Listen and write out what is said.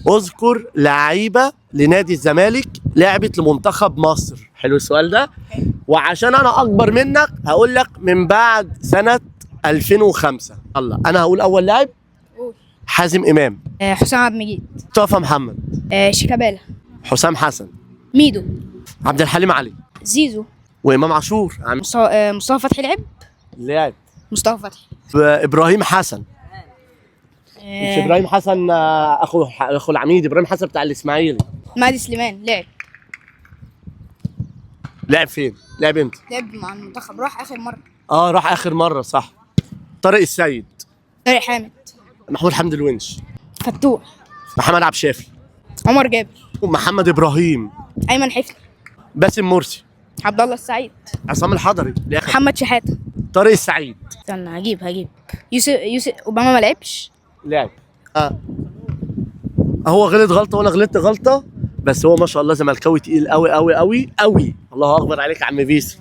اذكر لعيبة لنادي الزمالك لعبت لمنتخب مصر. حلو السؤال ده. وعشان انا اكبر منك هقول لك من بعد سنة 2005. يلا انا هقول اول لاعب. قول. حازم امام. حسام عبد المجيد. مصطفى محمد. شيكابالا. حسام حسن. ميدو. عبد الحليم علي. زيزو. وامام عاشور. مصطفى فتحي لعب. لعب. مصطفى فتحي. ابراهيم حسن. مش ابراهيم حسن، اخو العميد ابراهيم حسن بتاع الاسماعيلي. مهدي سليمان لعب. لعب فين؟ لعب امتى؟ لعب مع المنتخب، راح اخر مرة. راح اخر مرة صح. طارق السيد. طارق حامد. محمود حمدي الونش. فتوح. محمد عبد الشافي. عمر جابر. محمد ابراهيم. ايمن حفني. باسم مرسي. عبد الله السعيد. عصام الحضري. محمد شحاته. طارق السعيد. استنى، هجيب يوسف اوباما ما لعبش. لعب. هو غلط غلطه وانا غلطت غلطه، بس هو ما شاء الله زملكاوي تقيل قوي قوي قوي قوي. الله اكبر عليك يا عم بيسو.